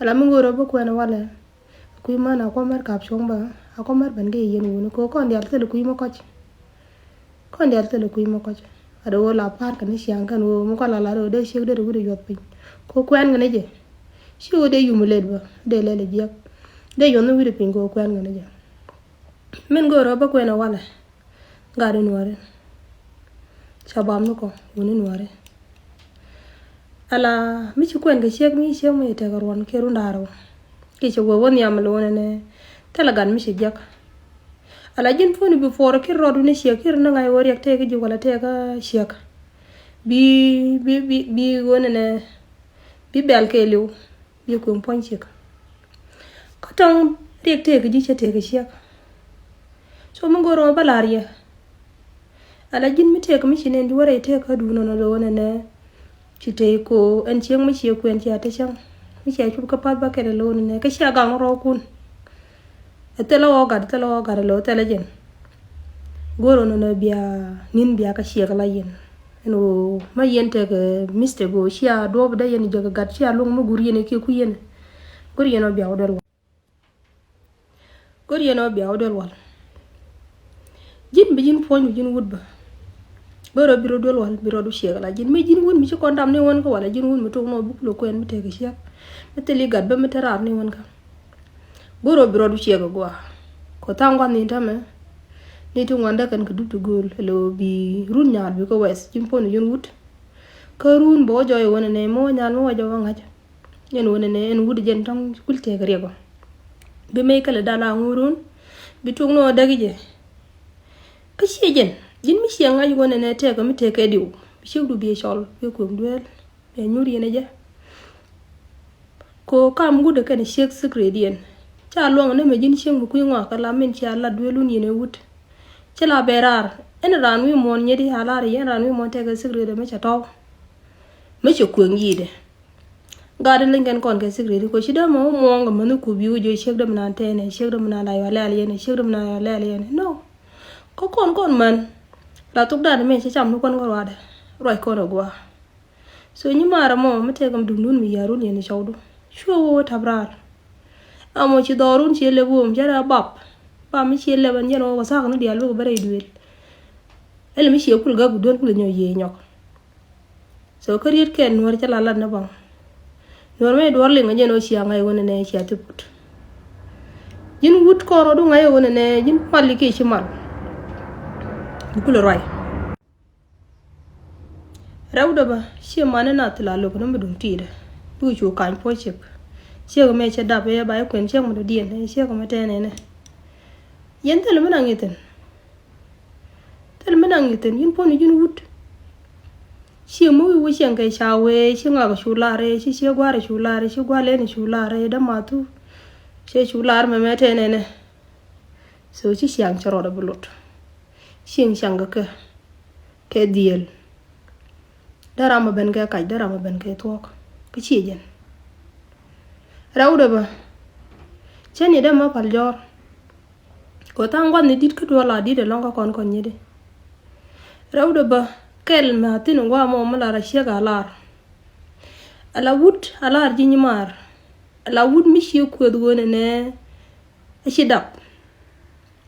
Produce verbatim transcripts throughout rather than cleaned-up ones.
Ala mi ŋo̱r ɔ bä kuɛn walɛ. Kui̱ män a kuɔmɛr kap cuɔ̱ŋ bä, a kuɔmɛr ben kɛ yɛn wuni kɛ kɔn dial thil kui̱ mɛ kɔc. Kɔn dial thil kui̱ mɛ kɔc. A dee wä la pa̱a̱r kɛ ni ciaŋ kɛn wä mi kɔn la la dee wä dee ciek dee wä dee yuɔth piny. Kɛ kuɛn kɛ ni jɛ. Ci wä dee yum lɛt bä, dee lɛl jiɛk. Dee yuɔth ni wi̱dɛ piny kɛ kuɛn kɛ ni jɛ. Min go̱o̱rä bä kuɛn a walɛ. Gat in wari. Ca bam ni kɔ wuni in wari. Ala mi ci kuɛn kɛ ciek mi ciek mi tekɛ ruɔn kɛ run da̱a̱r wä. Ki ci wä wä nhiam lo̱n ɛnɛ. Thilɛ gat mi ci jiɛk. Ala ji̱n puɔ̱ni bi puɔr kir rɔɔd wuni ciek kir ni ŋa̱c wä riɛk tëëk ji̱ wala tëëk ciek. Bi bi bi bi wä nɛnɛ. Bi bɛl kɛ liw. Bi kueŋ puɔ̱ny ciek. Kä tɔŋ riɛk tëëk ji̱ cɛ tëëk ciek. So mi go̱o̱r ɣöö bä la̱r yɛ. Ala ji̱n mi tëëk mi ci nɛn ji̱ wä rɛy tëëk kä duun ɣän ɣöö nɛnɛ. Ci tëëk ko ɛn cieŋ mi ciɛ kuɛn cia te cäŋ. Mi cia cup kä path bä kɛl ɣöö nɛnɛ kä cia gaŋ rɔɔkun. Ɛ thilɛ ɣɔɔ gat, thilɛ ɣɔɔ gat ɛ lo̱ thilɛ jɛn. Go̱o̱r ɣän ɣöö bia nin bia kä ciek la yɛn. Ɛn ɣöö ma yɛn tekɛ mistake ɣöö cia duɔ̱ɔ̱p dee yɛn jɛ kɛ gat cia luŋ mi gur yɛn kiɛ kui̱ yɛn. Go̱o̱r yɛn ɣöö bia wä duel wal. Go̱o̱r yɛn ɣöö bia wä duel wal. Ji̱n bi ji̱n puɔ̱ny bi ji̱n wut bä. Go̱o̱r ɣöö bi rɔ duel wal bi rɔ du ciek la ji̱n mi ji̱n wut mi ci kɔn dam ni ɣän kä wala ji̱n wut mi tok nɔ buk lo kuɛn mi tekɛ ciek. Mi thil i̱ gat bä mi te raar ni ɣän kä. Go̱o̱r ɣöö bi rɔ du ciek a gua. Kɔ tha̱a̱ŋ gua̱n ni tämɛ. Ni ti ŋuan dee kɛn kɛ dup ti gööl ɛ lo̱ bi run nyaal bi kä wɛth ji̱n puɔ̱ny bi ji̱n wut. Kä run bä wä jɔɔy ɣän ɛ nɛ mi wä nyaal mi wä jɔɔy wä ŋa̱c. Ɛn wä nɛnɛ ɛn wut jɛn tɔŋ kul tëëk riɛk ɔ. Bi mec kälɛ dal a ŋuurun bi tuɔk ni ɣä däk jɛ. Kä ciɛ jɛn ji̱n mi ciɛ ŋa̱c wä nɛnɛ tëëk mi tëëk kɛ diw bi ciek du biɛ cɔl biɛ kuëŋ dueel biɛ nyuur yɛn ɛ jɛ. Ko kam wut ɛ kɛn ciek secret yɛn ca luɔŋ ni mɛ ji̱n cieŋ bi kui̱ ŋɔak kɛ la min cia lat dueel wun yɛn ɛ wut. Ci la bɛ raar ɛn raan wi̱i̱ muɔ̱ɔ̱n nyet i̱ a lar yɛn raan wi̱i̱ muɔ̱ɔ̱n tëëk kɛ secret ɛ mi ca tɔ̱w. Mi ci kuëŋ yi̱i̱dɛ. Gat in liŋ kɛn kɔn kɛ secret ko ci dee mɔ muɔ̱ɔ̱ŋ kɛ mäni kup yi wä jiö ciek dee mi nan tɛɛnɛ ciek dee mi nan la yɔ lɛl yɛn ciek dee mi nan yɔ lɛl yɛn no. Kä kɔn kɔn män la thok dan mi ci cam ni kɔn kä ruadɛ ruac kɔn a gua. So nyi marɛ mɔ mi tɛk mi duŋdun mi yarun yɛn cɔwdu cuɛ wä wä tap raar. Amɔ ci dhɔrun ci lɛp wä mi cɛ rɛ bap bap mi ci lɛp ɛn yɛn wä wä thak ni dial wä kɛ bä rɛy duel. Ɛn mi ci kul gak bi duel kul nyɔ yiëë nyɔk. So kä riet kɛn nuɔr cä la lat ni baŋ. Nuɔr mɛ duɔr liŋ a jɛn ɔ cia ŋa̱c ɣän ɛnɛ cia thi put. Ji̱n wut kɔn rɔ du ŋa̱c ɣän ɛnɛ ji̱n mal li kiɛ ci mal. Bi kulɛ ruac. Rɛw dɛ bä ciɛ man ni nath la lo̱k ni mi duŋ ti̱i̱dɛ. Bi cu ka̱ny puɔ̱c cik. Ciek mɛ cɛ dap ɛ ba ɛ kuɛn ciek mi dɔ̱diɛn ɛ ciek mɛ tɛn ɛnɛ. Yɛn thil mi naŋ ithin. Thil mi naŋ ithin yɛn puɔ̱n ji̱n wut. Ci mi wi̱i̱ wi̱i̱ cieŋ kɛ ca wee ci ŋak cu lar ci cie gua̱r cu lar ci gua̱r lɛn cu lar dämathu. Cɛ cu lar mɛmɛ tɛn ɛnɛ. So ci ciaŋ cɛ rɔɔdɛ bi lot. Cieŋ caŋ kɛ kɛ kɛ dhiel. Dee ram a ben kɛ kac dee ram a ben kɛ thuɔ̱k. Kä ci jɛn. Rɛw dee bä. Cɛ ni dee ma pal jɔr. Kɛ tha̱a̱ŋ gua̱thni di̱t kä duɔl a di̱t ɛlɔ̱ŋ kä kɔn kɔn nyit i̱. Rɛwdɛ bä kɛl mɛ a thi̱n in gua̱a̱ mɔ mi lar a ciek a lar. Ala wut a lar ji̱ nyimaar. Ala wut mi cie kueth ɣöö nɛnɛ a ci dap.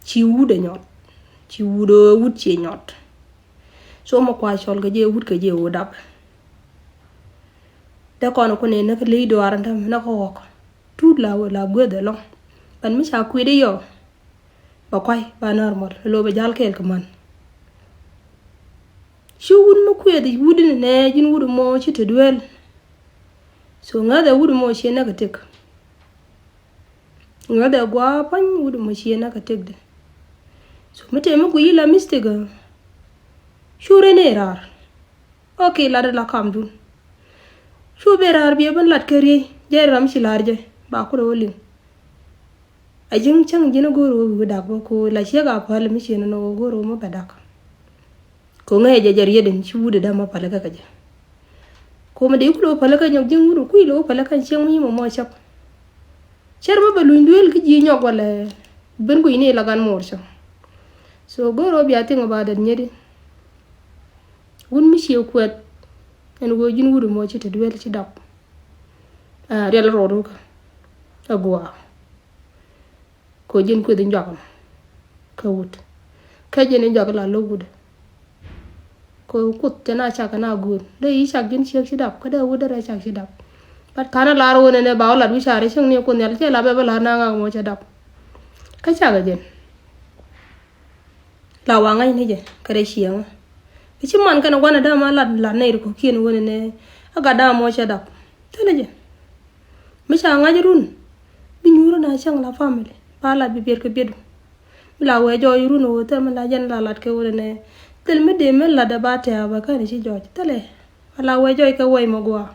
Ci wut ɛ nyɔt. Ci wut ɛ wut ci nyɔt. So mɛ kua cɔl kɛ jɛ wut kɛ jɛ wut dap. Dee kɔn kun in näk ley duaar in tämɛ näk ɣɔk. Tut la wee la gueth ɛlɔ̱ŋ. Bän mi ca kui̱dɛ yɔ. Ba kuay ba normal lo ba jal kɛɛl kɛ man. Ci wut mi kuɛth i̱ wut in nɛ ji̱n wut mɔ ci te duel. So ŋäth ɛ wut mɔ ci nɛ kɛ tek. Ŋäth ɛ gua pa̱ny wut mɔ ci nɛ kɛ tek de. So mi te mi ku yi la mistake. Cu ren ɛ raar. Ok lat la kam dun. Cu ben raar biɛ ben lat kɛ riey jɛ ram ci lar jɛ ba ku rɛ wä liŋ. A ji̱n cäŋ ji̱n a go̱o̱r wä wi̱i̱ dak bä ko la ciek a päl mi cien ni wä go̱o̱r wä mi bɛ dak. Ko ŋäc jɛ jɛ riet in ci wut däm a päl kä kɛ jɛ. Ko mi dee kul wä päl kä nyɔk ji̱n wut kui̱ lɛ wä päl kä cieŋ mi mɔ mɔ cäp. Cär mi bɛ luny duel kä ji̱ nyɔk walɛ ben kui̱ ni la gan mo̱o̱r cäŋ. So go̱o̱r wä bia think about that nyet in. Wut mi cie kuɛth ɛn ɣöö ji̱n wut mɔ ci te duel ci dap. Ah, riɛl rɔɔdu kä. ɛ gua̱a̱. Kɛ ji̱n kueth in juak kä wut. Kä ji̱n in juak la lo̱k wut. Kɛ Kuoth cɛ na cak kɛ na guur dee yi cak ji̱n ciek ci dap kä dee wut dee rɛ cak ci dap. But ka̱n a lar wun ɛnɛ ba wä lat wi̱c a rɛ cäŋ ni Kuoth Nhial cɛ la bɛ bä lar na ŋak mɔ cɛ dap. Kä cak ɛ ji̱n la wa ŋa̱c ni jɛ kɛ rɛ cieŋä. Kɛ ci man kɛn gua̱n a dama lat lat nɛy ri kɔ̱kiɛn wun ɛnɛ a gat dama mɔ cɛ dap. Thilɛ jɛ mi ca ŋa̱c run bi nyuur na cäŋ la family ba lat bi biɛt kɛ biɛt. Mi la wee jɔɔc run ɣöö thil mi la jɛn la lat kɛ wun ɛnɛ. Thil mi dee mi lat ɛ ba tɛ̈ɛ̈k bɛ kɛn ci jɔɔc thilɛ. A la wee jɔɔc kɛ wee mi gua̱a̱.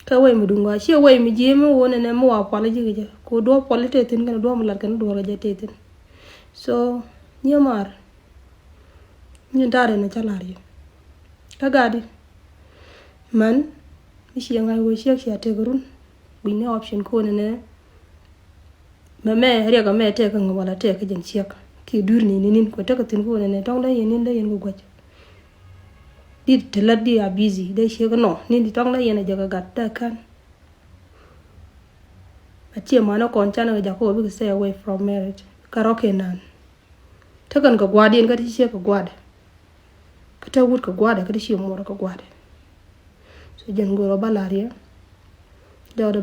Kɛ wee mi duŋ gua̱a̱ ciɛ wee mi ji̱ mi wun ɛnɛ mi wa pual ji̱ kɛ jɛ kɛ duɔ̱ɔ̱p pual tëë thi̱n kɛn duɔ̱ɔ̱p mi lat kɛn duɔ̱ɔ̱r kɛ jɛ tëë thi̱n. So nyie maar. Nyin ta̱a̱ rɛn a ca la̱r yɛ kä gat di. Män mi ciɛ ŋa̱c wee ciek cia tek run. Guic ni option ko̱n ɛnɛ. Mɛ mɛ riɛk a mɛ tɛk kä ŋä wala tɛk kä jɛn ciek ki duur ni ni nin kua tɛk kä thin ko̱n ɛnɛ tɔŋ dee yɛn nin dee yɛn kua guac. Di te lat di a busy dee ciek nɔ nin di tɔŋ dee yɛn a jɛ kä gat dee kän. A ciɛ man a kɔn can a kɛ jak kɔ bikɛ stay away from marriage kä rɔ kɛ nan. Tekɛn kɛ gua̱a̱r diɛn kä ti ciek kɛ gua̱a̱r dɛ. Kä te wut kɛ gua̱a̱r dɛ kä ti ciek muɔr kɛ gua̱a̱r dɛ. So jɛn go̱o̱r ɔ ba la̱r yɛ. Dee ɔ dee